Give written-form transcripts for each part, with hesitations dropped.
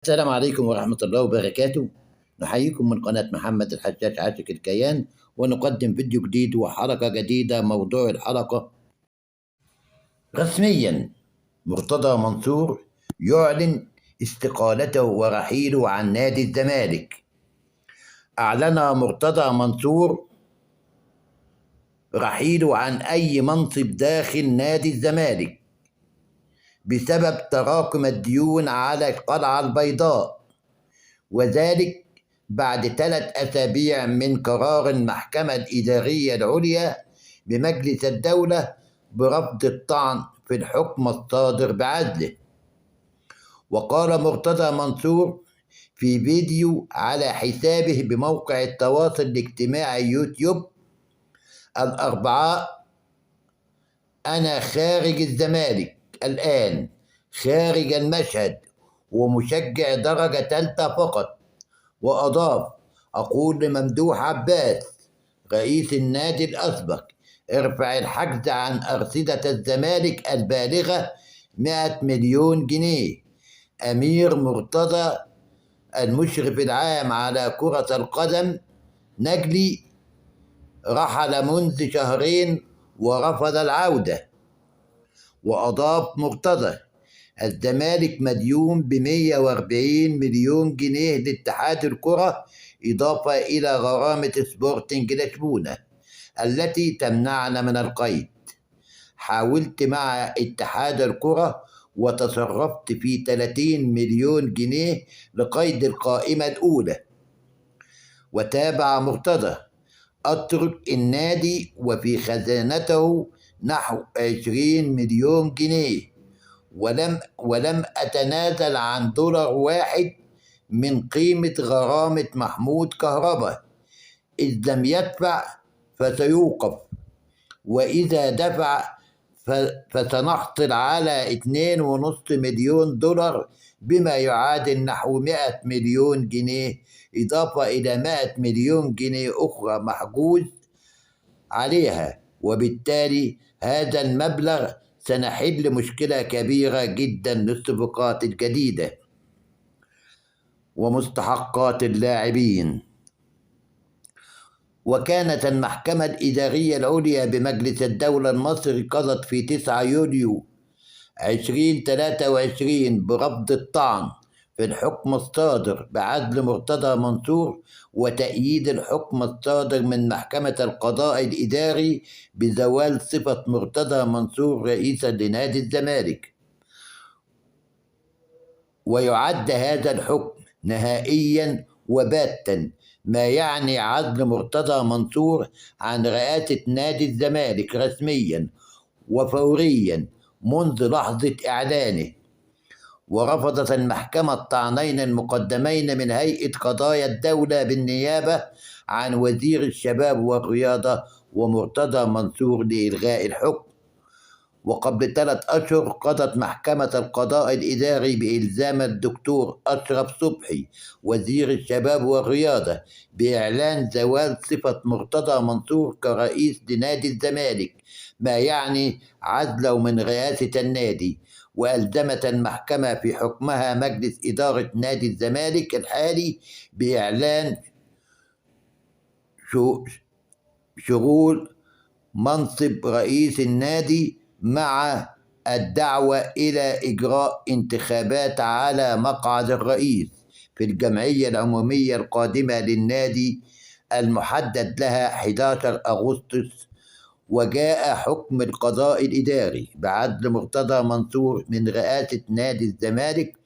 السلام عليكم ورحمة الله وبركاته. نحييكم من قناة محمد الحجاج عاشق الكيان، ونقدم فيديو جديد وحلقة جديدة. موضوع الحلقة: رسميا مرتضى منصور يعلن استقالته ورحيله عن نادي الزمالك. أعلن مرتضى منصور رحيله عن أي منصب داخل نادي الزمالك بسبب تراكم الديون على القلعة البيضاء، وذلك بعد 3 أسابيع من قرار المحكمة الإدارية العليا بمجلس الدولة برفض الطعن في الحكم الصادر بعزله. وقال مرتضى منصور في فيديو على حسابه بموقع التواصل الاجتماعي يوتيوب الأربعاء: أنا خارج الزمالك الآن، خارج المشهد، ومشجع درجة ثالثة فقط. وأضاف: أقول لممدوح عباس رئيس النادي الأسبق: ارفع الحجز عن أرصدة الزمالك البالغة 100 مليون جنيه. أمير مرتضى المشرف العام على كرة القدم نجلي رحل منذ شهرين ورفض العودة. وأضاف مرتضى: الزمالك مديون ب140 مليون جنيه لاتحاد الكرة، إضافة إلى غرامة سبورتنج لشبونة التي تمنعنا من القيد. حاولت مع اتحاد الكرة وتصرفت في 30 مليون جنيه لقيد القائمة الأولى. وتابع مرتضى: أترك النادي وفي خزانته نحو 20 مليون جنيه، ولم أتنازل عن $1 من قيمة غرامة محمود كهربا. إذ لم يدفع فسيوقف، وإذا دفع فسنحصل على $2.5 مليون، بما يعادل نحو 100 مليون جنيه، إضافة إلى 100 مليون جنيه أخرى محجوز عليها. وبالتالي هذا المبلغ سنحل مشكلة كبيرة جدا للصفقات الجديدة ومستحقات اللاعبين. وكانت المحكمة الإدارية العليا بمجلس الدولة المصري قضت في 9 يوليو 2023 برفض الطعن في الحكم الصادر بعزل مرتضى منصور وتأييد الحكم الصادر من محكمة القضاء الإداري بزوال صفة مرتضى منصور رئيسا لنادي الزمالك. ويعد هذا الحكم نهائيا وباتا، ما يعني عزل مرتضى منصور عن رئاسة نادي الزمالك رسميا وفوريا منذ لحظة إعلانه. ورفضت المحكمة الطعنين المقدمين من هيئة قضايا الدولة بالنيابة عن وزير الشباب والرياضة ومرتضى منصور لإلغاء الحكم. وقبل 3 أشهر قضت محكمة القضاء الإداري بإلزام الدكتور أشرف صبحي وزير الشباب والرياضة بإعلان زوال صفة مرتضى منصور كرئيس لنادي الزمالك، ما يعني عزله من رئاسة النادي. وألزمت المحكمة في حكمها مجلس إدارة نادي الزمالك الحالي بإعلان شغول منصب رئيس النادي مع الدعوة إلى إجراء انتخابات على مقعد الرئيس في الجمعية العمومية القادمة للنادي المحدد لها 11 أغسطس. وجاء حكم القضاء الإداري بعزل مرتضى منصور من رئاسة نادي الزمالك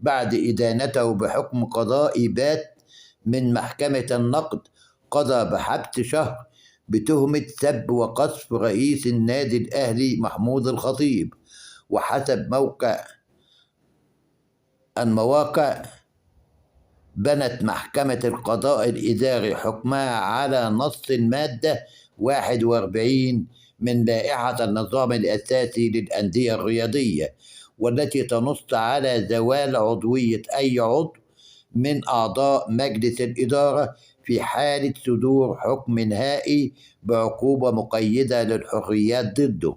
بعد إدانته بحكم قضائي بات من محكمة النقد قضى بحبس شهر بتهمة سب وقذف رئيس النادي الأهلي محمود الخطيب. وحسب المواقع بنت محكمة القضاء الإداري حكمها على نص المادة 41 من لائحة النظام الأساسي للأندية الرياضية، والتي تنص على زوال عضوية أي عضو من أعضاء مجلس الإدارة في حالة صدور حكم نهائي بعقوبة مقيدة للحريات ضده.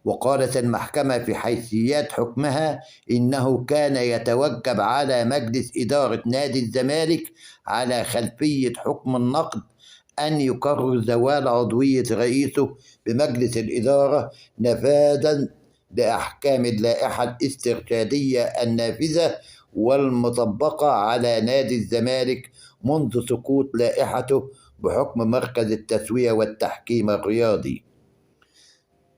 وقالت المحكمة في حيثيات حكمها إنه كان يتوجب على مجلس إدارة نادي الزمالك على خلفية حكم النقد أن يقرر زوال عضوية رئيسه بمجلس الإدارة نفاذا لأحكام اللائحة الاسترشادية النافذة والمطبقة على نادي الزمالك منذ سقوط لائحته بحكم مركز التسوية والتحكيم الرياضي.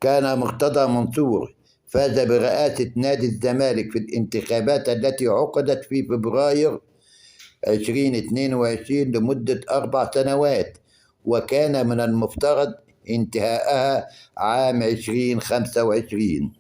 كان مرتضى منصور فاز برئاسة نادي الزمالك في الانتخابات التي عقدت في فبراير 2022 لمدة 4 سنوات، وكان من المفترض انتهائها عام 2025.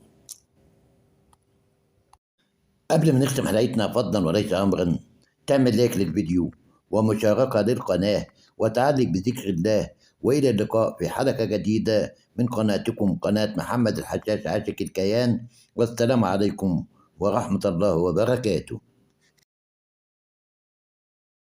قبل ما نختم حلقتنا فضلا وليس أمرا، تعمل لايك للفيديو ومشاركة للقناة وتعلق بذكر الله، وإلى اللقاء في حلقة جديدة من قناتكم قناة محمد الحشاش عاشق الكيان، والسلام عليكم ورحمة الله وبركاته.